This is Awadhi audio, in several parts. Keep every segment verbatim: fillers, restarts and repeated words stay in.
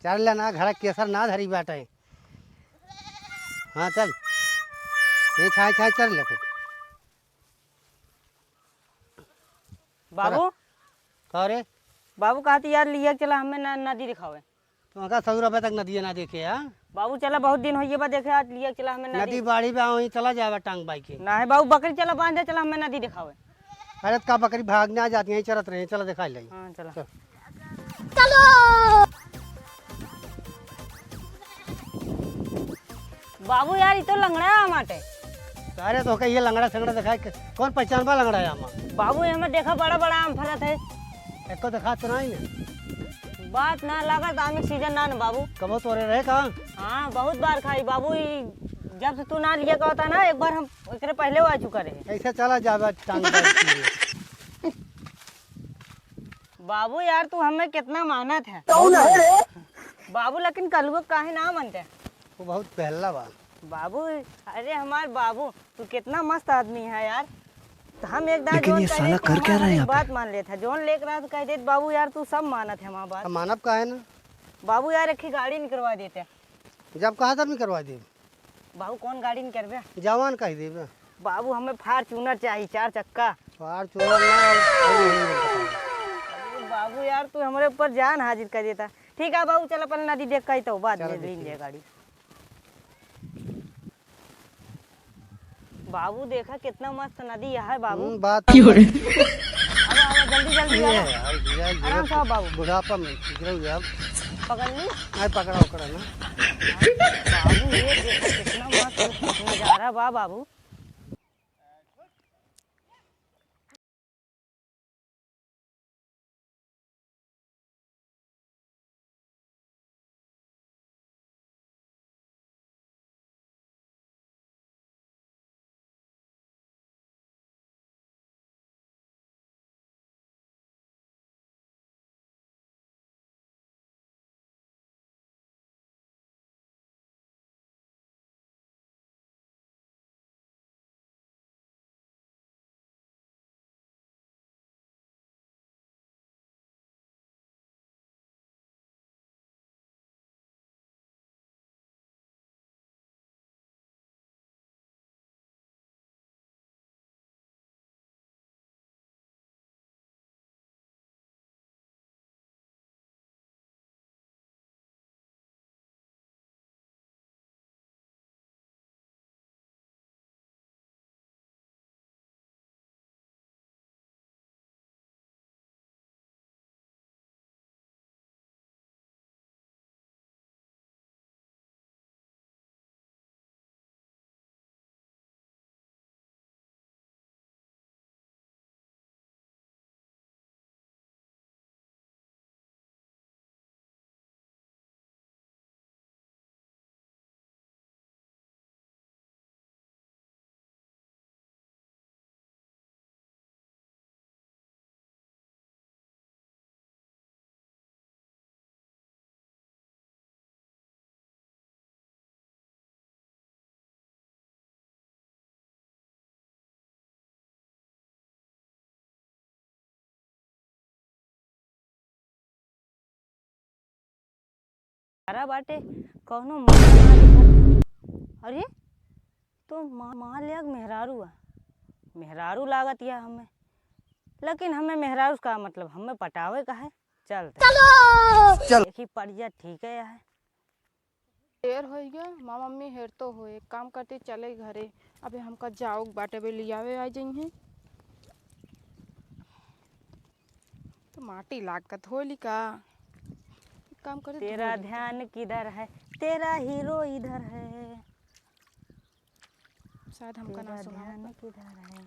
चल ले ना, घड़ा केसर ना धरी बाटे। हाँ, चल। ये छाई, छाई, चल ले कुछ। बाबू। का रे? बाबू कहती यार, लिया चला हमें ना, नदी दिखावे। तुमका सौ रुपया तक नदिया ना देखे, हाँ? बाबू चला, बहुत दिन होइए बा देखे, आज लिया चला हमें नदी। नदी बाड़ी बा, वहीं चला जावा टांग बाई के। ना है बाबू, बकरी चला बांधे, चला हमें नदी दिखावे। अरे का बकरी भाग ना जाती है, चरत रहे, चला दिखाई ले। हाँ, चला। चल। चलो। बाबू यार, ई तो लंगड़ा आम आटे। अरे तो कहिए लंगड़ा संगड़ा दिखाए के, कौन पहचान बा लंगड़ा आम? बाबू, एमे देखा बड़ा बड़ा आम फरत है। एको दिखा तो नहीं ने। बात ना लागत, आम के सीजन ना न बाबू। कबो तोरे रहे का? हाँ, बहुत बार खाई बाबू, ई जब से तू ना लिया कहता ना, एक बार हम एकरे पहले आ चुका रहे। ऐसे चला जावा टांग बाई के। बाबू यार, तू हमें कितना मानत है। कौन है रे? बाबू, लेकिन कलुआ काहे ना मानते? वो बहुत पहला बा। बाबू, अरे हमार बाबू, तू कितना मस्त आदमी है यार। तो हम एक दान लेकिन जोन ये कहे साला कि कर हमार क्या रहा है हर एक यहाँ पे? बात मान लेत है। जोन लेक रहा तो कह देत, "बाबू यार, तू सब मानत है हमार बात।" हम मानब काहे ना? बाबू यार, एक ही गाड़ी निकलवा देते। जब कहा तब निकलवा देब। बाबू, कौन गाड़ी निकरबे? जवान कह देबे। बाबू, हमें Fortuner चाही, चार चक्का। Fortuner ना, अरे, अरे, अरे, बाबू यार, तू हमरे ऊपर जान हाजिर कर देता। ठीक है बाबू, चल अपन नदी देख के आई तो बाद चल में देखिए। लीन जाए गाड़ी। बाबू, देखा कितना मस्त नदी है बाबू। हम्म, बात की हो रही? अब, अब जल्दी, जल्दी ये आओ। है यार, ये, ये आराम से आओ बाबू। बुढ़ापा में ठीक रहो यार। पकड़ ली? नहीं, पकड़ा, पकड़ा ना। बाबू, ये देखो, कितना मस्त नजारा बा, बाबू। हरा बाटे, कौनो माँ ना दिखत। अरे, तो माँ, माँ ले मेहरारू आ, मेहरारू लागत या हमें, लेकिन हमें मेहरारू का मतलब, हमें पटावे का है। चल, चलो। चल। देखी पड़िया ठीक है यार। देर होइ गया, माँ मम्मी हेर तो हो, एक काम करते चले घरे, अबे हमका जाओ बाटे बे लियावे आ जइहें। तो माटी लागत होली का, एक काम करे तेरा धो लेते। ध्यान किधर है, तेरा हीरो इधर है। शायद हमका ना तेरा सुनावत ध्यान बा। किधर है?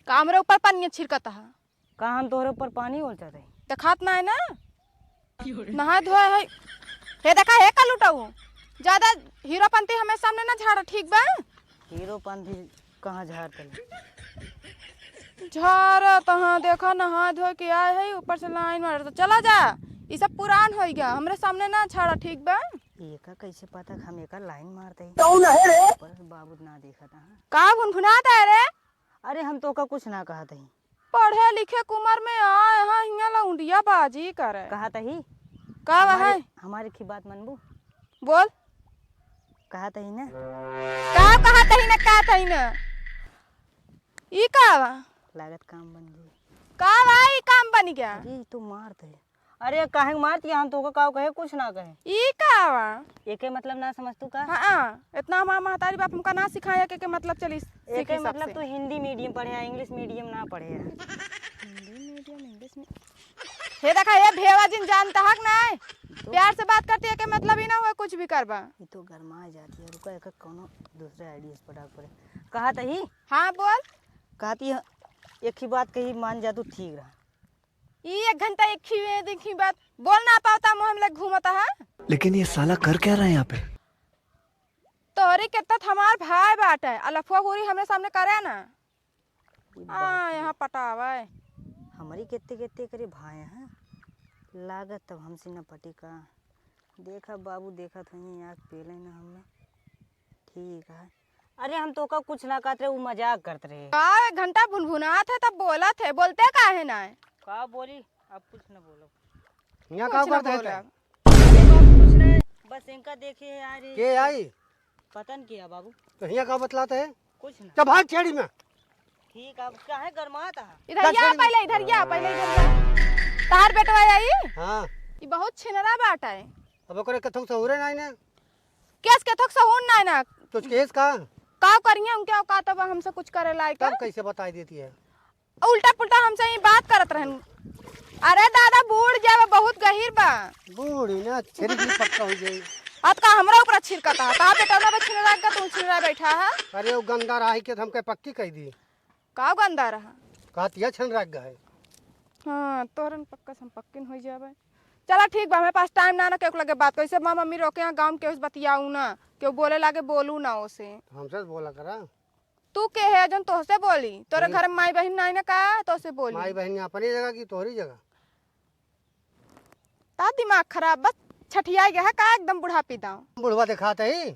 का हमरे ऊपर पानी छिड़कत है? का हम तोहरे ऊपर पानी उलचत है? देखात ना है ना? नहाए धोए है। हे देखा, हे का लुटाऊ? ज्यादा हीरोपंती हमें सामने ना झाड़ा, ठीक बा? हीरोपंती कहाँ झाड़ तले? झाड़ा तहाँ देखा, नहाए धोए के आए है, ऊपर से लाइन मारे तो चला जा। ई सब पुरान होइ गया, हमरे सामने ना झाड़ा, ठीक बा? एका कैसे पता हम एका लाइन मार दे? कौन है रे? ऊपर से बाबू ना देखा था। का गुनगुनात है रे? अरे हम तोका कुछ ना कहत हई। पढ़े लिखे के उमर में आए हैं, हियाँ लौंडिया बाजी करे। कहत हई। का बा हमारे, है? हमारे की बात मनबू? बोल। कहा तही ना। का कहा तही ना, का तही ना? ई का बा? लागत काम बन गई। का बा ई काम बन गया? अरे, ई तो मारत है। अरे, काहे के मारत है? हम तोका का कहे, कुछ ना कहे। ई का बा? एके मतलब ना समझ तू का? हाँ, इतना हमार महतारी बाप हमका ना सिखाया के, के मतलब चली सीखी एके मतलब सबसे। तू हिंदी medium पढ़े है, English medium ना पढ़े है। हिंदी medium, English में। हे देखा, हे भेवा जिन जानता है कि नहीं? तो प्यार से बात करती है के मतलब ही ना हुआ कुछ भी करबा। ये तो गरमा जाती है, रुका, एक कौनो दूसरे idea से पटाक पड़े। कहा तही? हाँ, बोल। कहती है, एक ही बात कही, मान जा तू ठीक रहा। ई एक घंटा एक ही, एक ही बात बोल ना पावता, मुँह में ले घूमता है। लेकिन ये साला कर क्या रहा है यहाँ पे? तोहरी के तो हमार भाई बाटे, आ लफुआ गोरी हमरे सामने करे ना। ई आ, बात यहाँ पटावे। हमरी केते केते करे भाई हैं। लागत तब हमसे न पटी का। देखा बाबू, देखत होइहैं, आँख पेले न हमें। ठीक है। अरे हम तोका कुछ ना कहत रहे, उ मजाक करत रहे। का एक घंटा भुनभुनात है तब बोलत है, बोलते काहे ना है? का बोली? अब कुछ न बोलो। हियाँ कुछ का न करत है बोला। तै? अरे बाबू कुछ नहीं, बस इनका देखे यार। के आई? पता नहीं के है बाबू। तो हियाँ का बतलात है? कुछ ना। तो भाग छेड़ी में। ठीक है, अब काहे गरमात है? इधर जा, पहले इधर जा, पहले इधर जा। तार बेटवा आई? हाँ। ई बहुत छिनरा बाटा है। अब ओकरे कथौ सहूरे नाई ना। केस कथौ सहूर नाई ना। तो केस का? का करिए उनके औकात अब हमसे कुछ करे लायक तब है? कैसे बताई देती है? उल्टा पुल्टा हमसे ही बात करत रहन। अरे दादा, बूड़ जावे, बहुत गहिर बा। बूढ़ी ना, छिड़क भी पक्का हो जाई। अब का हमरा ऊपर छिड़कता है? कहा बेटा ना छिड़क रख, तू छिड़क बैठा है। अरे वो गंदा रहा है कि हमके पक्की कह दी। का गंदा रहा? कहतिया छन रख गए। हाँ, तोरन पक्का से हम पक्किन हो जावे। चला ठीक बा, हमारे पास टाइम ना, ना केहू लगे बात। कैसे माँ मम्मी रोके यहाँ गाँव में केहू से बतियाऊ ना, केहू बोले लागे बोलू ना ओसे। हमसे बोला करा। तू के है जौन तोहसे बोली? तोरे हम्म। घर में माई बहिन नाई ना का तोहसे बोली? माई बहिन अपनी जगह की तोहरी जगह? ता दिमाग खराब, बस छठिया गया है का एकदम बुढ़ापी दाव? बुढ़वा दिखाते ही।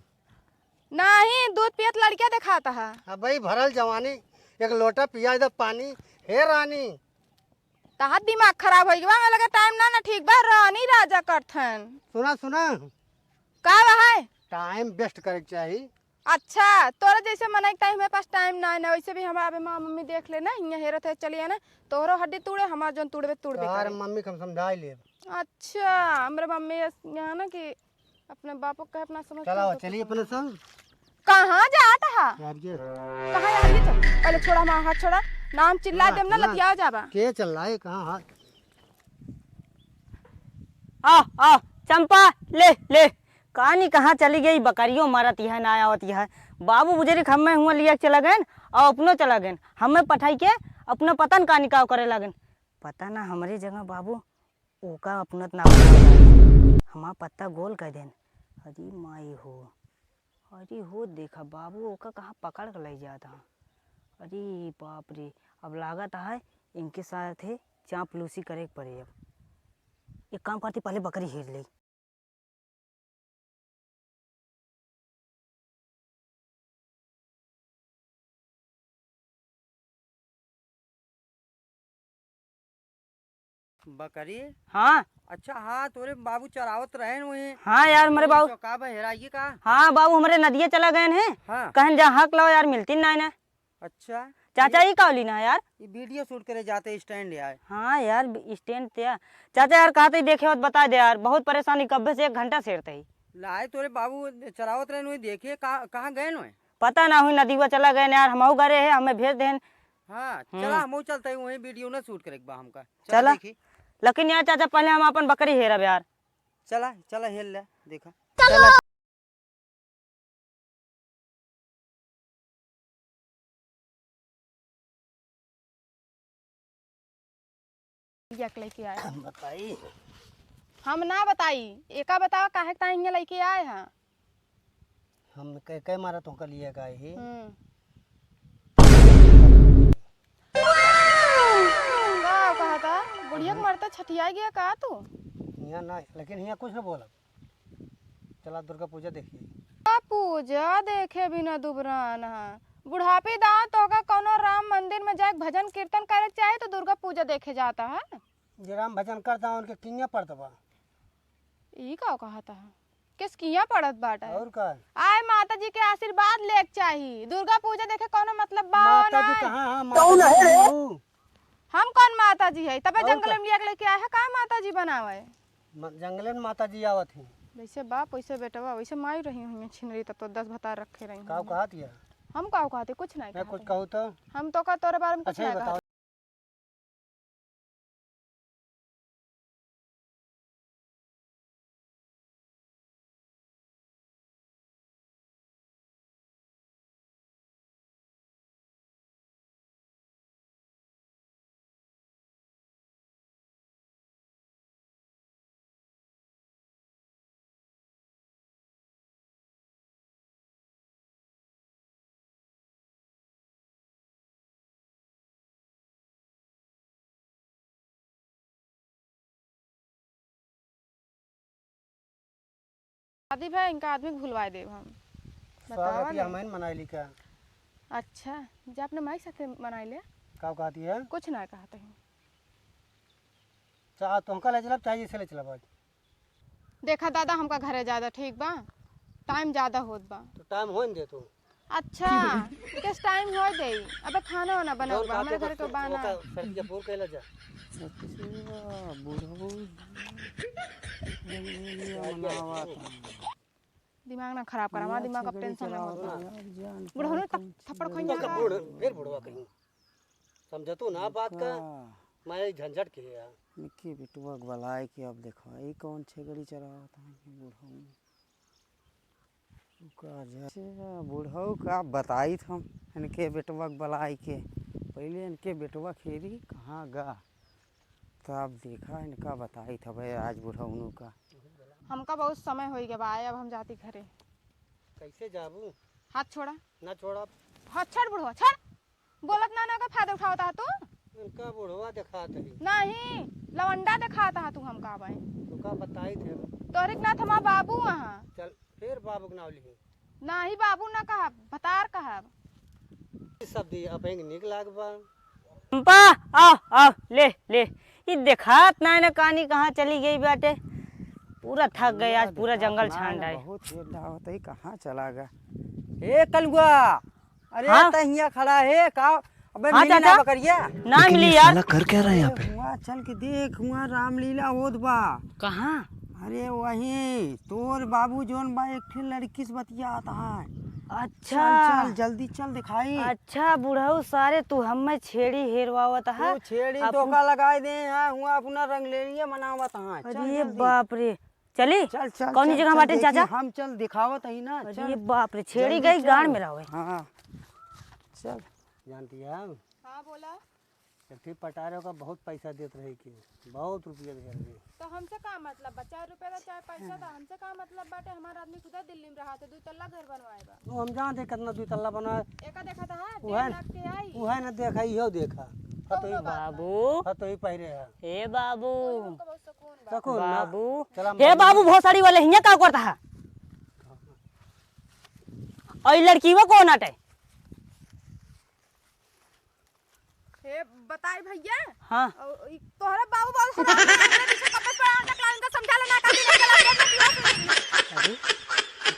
नहीं, दूध पियत लड़किया दिखाता है। अब भाई भरल जवानी, एक लोटा पिया दे पानी, हे रानी। तहार दिमाग खराब हो गया, लगे टाइम ना ना ठीक बा, रानी राजा करथन। सुना, सुना। का बा है? टाइम वेस्ट करे के चाही। अच्छा, तोरा जैसे मनई के टाइम मेरे पास टाइम ना है ना, वैसे भी हमारे अबे माँ मम्मी देख ले ना, हियाँ हेरत है, चलिए ना, तोहरो हड्डी तोड़े, हमार जौन तोड़बे, तोड़बे तोहार करे। मम्मी के हम समझाई लेब। अच्छा, हमरे मम्मी यहाँ ना कि अपने बापो के अपना समझ चला, के चलिए अपने संग। कहाँ जात हा? यार ये। कहाँ यार ये चल? पहले छोड़ा हमारा हाथ छोड़ा, नाम चिल्ला ना, देम ना, ना। लतिया जाबा। के चल रहा है, कहाँ हाथ? आ, आ, चंपा, ले, ले। कानी कहाँ चली गई, बकरियो मरत यह ना आवत यह। बाबू बुजुर्ग हमें हुआ लिया के चला गए और अपनो चला गए। हमें पठाई के अपना पता न का निकाव करे लागन। पता ना हमरे जगह बाबू ओका अपनत ना पता। हमार पत्ता गोल कर देन। अरे माई हो, अरे हो देखा बाबू ओका कहाँ पकड़ के ले जात हा। अरे बाप रे, अब लागत है इनके साथ है चापलूसी करे के पड़े। अब एक काम करती, पहले बकरी हेर ले। बकरी? हाँ। अच्छा, हाँ, तोरे बाबू चरावत रहे न वहीं। हाँ यार, हमरे वही बाबू। तो का बा, हेराइए का? हाँ बाबू, हमरे नदिया चला गए हैं। हाँ। कहन जा हक लाओ यार, मिलती ना है ना। अच्छा। चाचा, ये ई का होली ना यार? ये video shoot करे जाते stand यार। हाँ यार, stand ते यार। चाचा यार, कहा तो देखे होत बता दे यार, बहुत परेशानी, कब्बे से एक घंटा से हेरते ही। लाए तोरे बाबू चरावत रहे न वहीं, देखिए कहाँ, कहाँ गए न वहीं? पता ना हुई, नदीवा चला गए न यार, हमहू घरे है, हमें भेज देन। हाँ, हम्म। चला, हमहू चलते ही, वहीं video ना shoot करे के बा हमका। चला चला। देखी। लेकिन यार चाचा, पहले हम अपन बकरी हेरब यार। चला, चला, हेर ले, देखा। चला। लिया के लेके आए। हम बताई? हम ना बताई, एका बतावा काहे के ताई हियां लेके आए हैं? हम कह, कह मारा तुमका लिए का ही। हम्म। का कहा था? बुढ़िया के मरता छठिया गया का तू? हियां ना, लेकिन हियां कुछ ना बोला। चला दुर्गा पूजा देखिए। दुर्गा पूजा देखे बिना दुबरान है। बुढ़ापी दांत होगा, कौनो राम मंदिर में जाके भजन कीर्तन करे के चाहे तो दुर्गा पूजा देखे जाता है। जे राम भजन करता है उनके किंगे पड़त बा। ई का कहत ह? किसकिया पड़त बाटे? और का? आए माता जी के आशीर्वाद लेक चाही। दुर्गा पूजा देखे कौनो मतलब बा माता जी ना? कहाँ, हाँ, माता कौन जी है रे? कहाँ हो? हम कौन माता जी है? तबे और जंगल का? में लिया के लेके आए है का माता जी बनावे? म-, जंगले में माता जी आवत ही। वैसे बाप, वैसे बेटवा, वैसे माई रही हुई छिनरी, तब तो दस भतार रखे रही का हुई। कहत हिया? हम का कहते? कुछ नहीं मैं कुछ कहते। कहूँ तो? हम तो का तोरे बारे में कुछ अच्छा, ये नहीं कहते। बताओ। शादी भा इनका आदमी के भुलवाए देब हम। स्वागत बतावा ये नहीं। हमारे मनाइली का। अच्छा, जा अपने माई के साथे मनाई ले। का कहती है? कुछ ना कहत ही। चाहे तुमका ले चलब, चाहे इसे ले चलब आज। देखा दादा, हमका घरे ज्यादा ठीक बा, टाइम ज्यादा होत बा। तो टाइम होइन दे तू। अच्छा, किस टाइम होए दे? अबे खाना वाना बनल जौन बा, हमरे खाते घर के बा ना। ओका सड़किया पूर कैला जा। अच्छा, बुढ़ऊ जंगलिया मनावा था। दिमाग ना खराब करा, हमारा दिमाग अब टेंशन में होत बा। बुढ़ऊ ने थप्पड़ खइया का? बूढ़, फिर बुढ़वा कहीं। समझतू ना बात का? का? मैं झंझट के है यार। निक्की बिटुआ के बलाए के अब देखो, ई कौन छेगड़ी चरावत है ये बुढ़ऊ? का जा-, अच्छा, बुढ़ऊ का बताइत हम, इनके बेटवा के बलाए के। पहले इनके बेटवा खेरी कहाँ गा? तब देखा इनका बताइत हवे आज बुढ़ऊ का। हमका बहुत समय होई गवा, अब हम जाती घरे। कैसे जाबू? हाथ छोड़ा। ना छोड़ा। हाथ छोड़ बुढ़वा, छोड़। बोलत ना, ना का फायदा उठावत ह तू? इनका बुढ़वा देखात ही। नहीं, लवंडा देखात ह तू हमका अबे। तो का बताइत है? तोहरे के नाथ हमार बाबू अहा। चल, फिर बाबू के नाव लिही। नाही, बाबू ना कहब, भतार कहब। ई सब दी अब एक निक लाग बा। चंपा, आ, आ, ले, ले। ई देखात ना, ना कानी कहाँ चली गई बाटे। पूरा थक गए आज, पूरा जंगल छान डाए। बहुत देर डावत है, कहाँ चला गया? ए कलुआ, अरे हाँ? त हियाँ खड़ा है का? अबे हाँ मिली ना चाचा। बकरिया? ना लेकिन मिली ये यार। साला कर क्या रहा है यहाँ पे? अरे हुआ चल के देख, हुआ रामलीला होत बा। कहाँ? अरे वहीं तोर बाबू जोन बा, एक ठे लड़की से बतियात है। अच्छा। चल, चल, जल्दी चल दिखाई। अच्छा बुढ़ऊ, सारे तू हमें छेड़ी हेरवावत है। तू छेड़ी अब तू धोखा लगाए दे हैं, हुआ अपना रंगलेलिया मनावत है। चल अरे जल्दी। बाप रे, चली? चल, चल, कौनी चल, जगह चल, बाटे देखी, चाचा? हम चल दिखावत हई ना, अरे चल। बाप रे, छेड़ी जल्दी गई चल। गाड़ में रहो। हाँ, चल। जानती है? हाँ, बोला। एक ठे पटारे का बहुत पैसा देत रही कि बहुत रुपया दे रही। तो हमसे का मतलब बा? चार रुपया दा, चाहे पैसा दा, हमसे का मतलब बाटे? हमार आदमी खुदा दिल्ली में रहा थे, दो तल्ला घर बनवाए बा। तो हम जानते कितना दो तल्ला बनाए। एका देखा था, हाँ, उहे डेढ़ लाख के आई। उहे न देखा, इहो देखा। कौनो हतोई बात ना। बाबू। हतोई पहिरे है। हे बाबू। ओए, हमको बहुत सुकून बा। सुकून ना? बाबू। चला, हे मामी। बाबू, भोसड़ी वाले हियाँ का करता है? और ई लड़की वो कौन आटे? हे बताई भैया। हाँ। और ई तोहरा बाबू बहुत हरामी है, हमरे पीछे कपड़े पड़ा, उनका क्लास में समझा लेना, काफी नहीं चला, हम लोग भी होश में नहीं। अरे,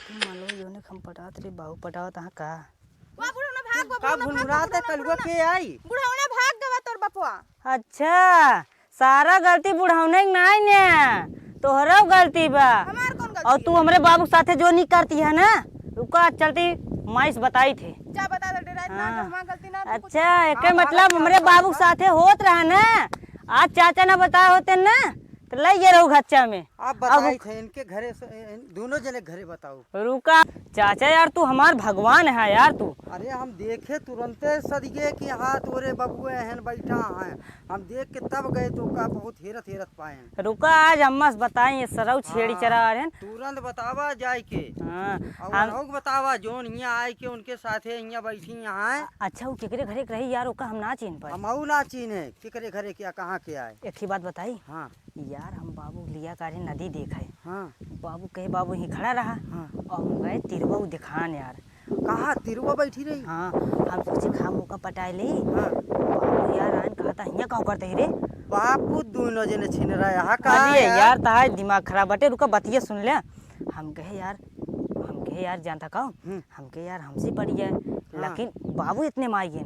तुम मान लो, योने हम पटात रे, बाबू पटावत हाँ का? वाह, बुढ़ौना भाग गवा, का बुढ़ौना भाग गवा, भुनभुनात है, बुढ़ौना, कलुआ बुढ़ौना। के आई? बुढ़ौना भाग गवा तोर बपवा। अच्छा, सारा गलती बुढ़ौने के नाई ने, तोहरो गलती बा। हमार कौन गलती और तू है? हमरे बाबू के साथे जो नहीं करती है ना, ओका चलती माई से बताई थे। जा बता दे, डेरात ना, हाँ। जो हमार गलती ना, तू कुछ अच्छा, एके हाँ, मतलब गलती हमरे ना बाबू के बा। साथे होत रहा ना, आज चाचा ना बताए होते ना, तो ले गए रहू घच्चा में। आप अब बताई थे इनके घरे से, इन दोनों जने घरे बताओ। रुका, चाचा यार, तू हमार भगवान है यार तू। अरे, हम देखे तुरंते सदिये कि हाँ, तोरे बबुए हैं, बैठा हैं। हम देख के तब गए तो का बहुत हेरत हेरत पाए। रुका, आज अम्मा से बताई, ये सरऊ छेड़ी हाँ, चरा रहे हैं। तुरंत बतावा जाए के। हाँ, और हम उनहु के बतावा, जोन हियाँ आए के उनके साथे हियाँ बैठी हैं। अच्छा, वो केकरे घरे के रही यार, ओका हम ना चीन्ह पाए। हमहू ना चीन्हे, केकरे घरे के, कहाँ के आए। एक ही बात बताई? हाँ। यार, हम बाबू लिया कारे नदी देखे। हाँ। बाबू कहे, "बाबू, यहीं खड़ा रहा।" हाँ। और हम गए तिरवा उ देखान यार। कहाँ तिरवा बैठी रही? हाँ, हम सोचे, "खा मौका पटाए ले।" हाँ। बाबू यार, आन कहा था, "हियाँ का करते ही रे?" बापू दोनों जने छिनरा यहाँ का अरे यार? यार, तहार दिमाग खराब बाटे, रुका बतिया सुन ले। हम कहे यार, हम कहे यार जानता का? हम्म। हम कहे यार हमसे बढ़िया है, हाँ। लेकिन बाबू इतने माई गए,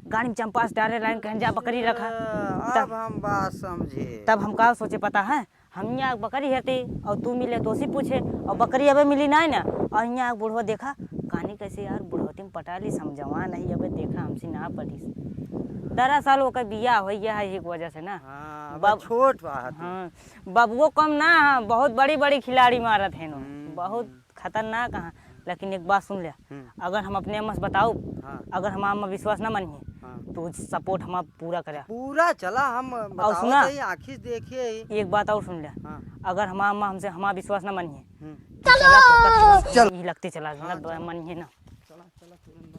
गाड़ी में चंपास डारे लाइन कहन जा बकरी रखा। अच्छा, तब अब हम बात समझे। तब हम का सोचे पता है, हम यहाँ बकरी हती और तू मिले तो उसी पूछे और बकरी अबे मिली ना ना। और यहाँ बुढ़वा देखा कानी कैसे यार बुढ़ौती में पटा ली समझवा नहीं अबे देखा हमसे ना पटिस। दरअसल ओकर बियाह हो गया है एक वजह से ना। हाँ, अब बब- छोट बा तू। हाँ, बबुओ कम ना है, बहुत बड़ी बड़ी खिलाड़ी मारत है नो, हम्म, बहुत हम्म। खतरनाक है। लेकिन एक बात सुन ले, हम्म। अगर हम अपने अम्मा से बताओ, हाँ। अगर हमार अम्मा विश्वास ना मानिए, हाँ। तो सपोर्ट हमार पूरा करे। पूरा चला हम और बताओ सुना, तो ये आँखी से देखिए ही। एक बात और सुन ले, हाँ। अगर हमार अम्मा हमसे हमार विश्वास ना मानिए, हम्म। तो चला तो चल। ही लगते चला, हाँ, ना चला। मानिए ना। चला, चला, तुरंत।